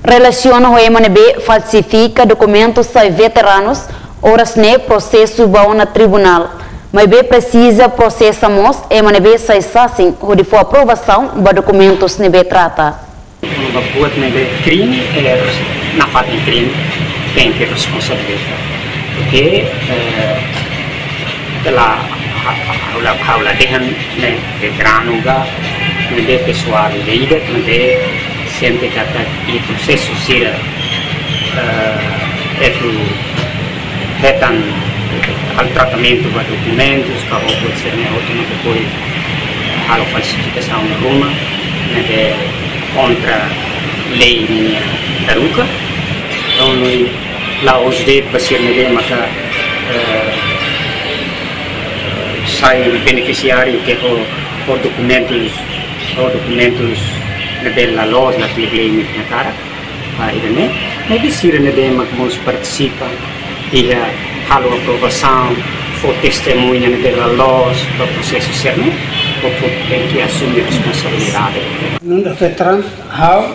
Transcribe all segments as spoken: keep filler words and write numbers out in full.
Relasiona ho ema ne'ebé falsifika dokumentu sai veteranus, oras ne'e prosesu ba ona tribunál. Maibé presiza prosesa mós ema ne'ebé sai sasin hodi fó aprovasaun ba dokumentus ne'ebé trata. Ba buat ne'ebé krime, eh, nafatin krime, tenke responsabiliza. Oke, eh, tela ha-, ha-, ha'u la, ha'u la dehan ne'e veteranu ka, ne'ebé pesoál ida, ne'ebé sente katak iha prosesu sira, eh, atu hetan halo tratamentu ba dokumentus, ka oku sira-ne'e hotu no depois halo falsifikasaun ruma, ne'ebé kontra lei nian haruka. Entaun, la'ós de'it ba sira ne'ebé maka, eh, sai benefisiáriu ke ho, ho dokumentus, ho dokumentus ne'ebé la loos, la tuir lei nia hakarak. Ah, ida-ne'e, maibé sira ne'ebé mak mós partisipa iha halo aprovasaun, fó testemuña ne'ebé la loos ba prosesu sira-ne'e, hotu tenke asume responsabilidade. Nu'udar veteranu, ha'u,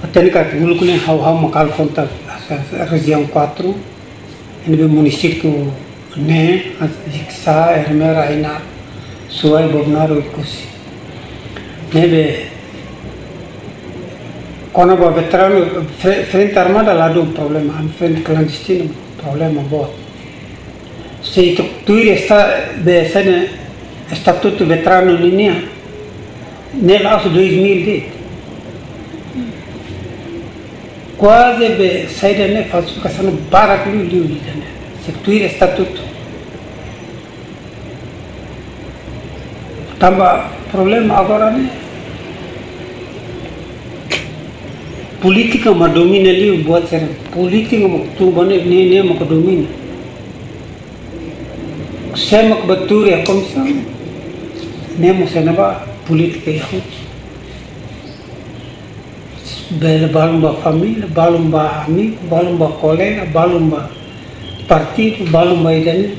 hatene katak uluk ne'e ha'u, ha'u mak halo konta rejiaun quatro, ne'ebé munisípiu ne'e, Jiksá, Ermera, Ainá, Suai, Bobonaro, Oekusi. Ne'ebé, kona-ba veteranu, fre-, frente armada la dún problema, ami frente klandestinu problema boot. Se ita tuir esta, be, sene, estatutu veteranu ninian, ne'e la'ós dois mil de'it. Kuaze be saida ne'e falsifikasaun barak liu liu ida-ne'e. Se tuir estatutu. Tanba problema agora ne'e polítika mak domina liu buat sira. Polítika mak tun ba ne'e, ne'e, ne'e mak domina. Sé mak ba tuur iha komisaun, ne'e mós iha ne'ebá polítika iha. Bele balun ba família, balun ba amigu, balun ba kolega, balun ba partidu, balun ba ida-ne'e.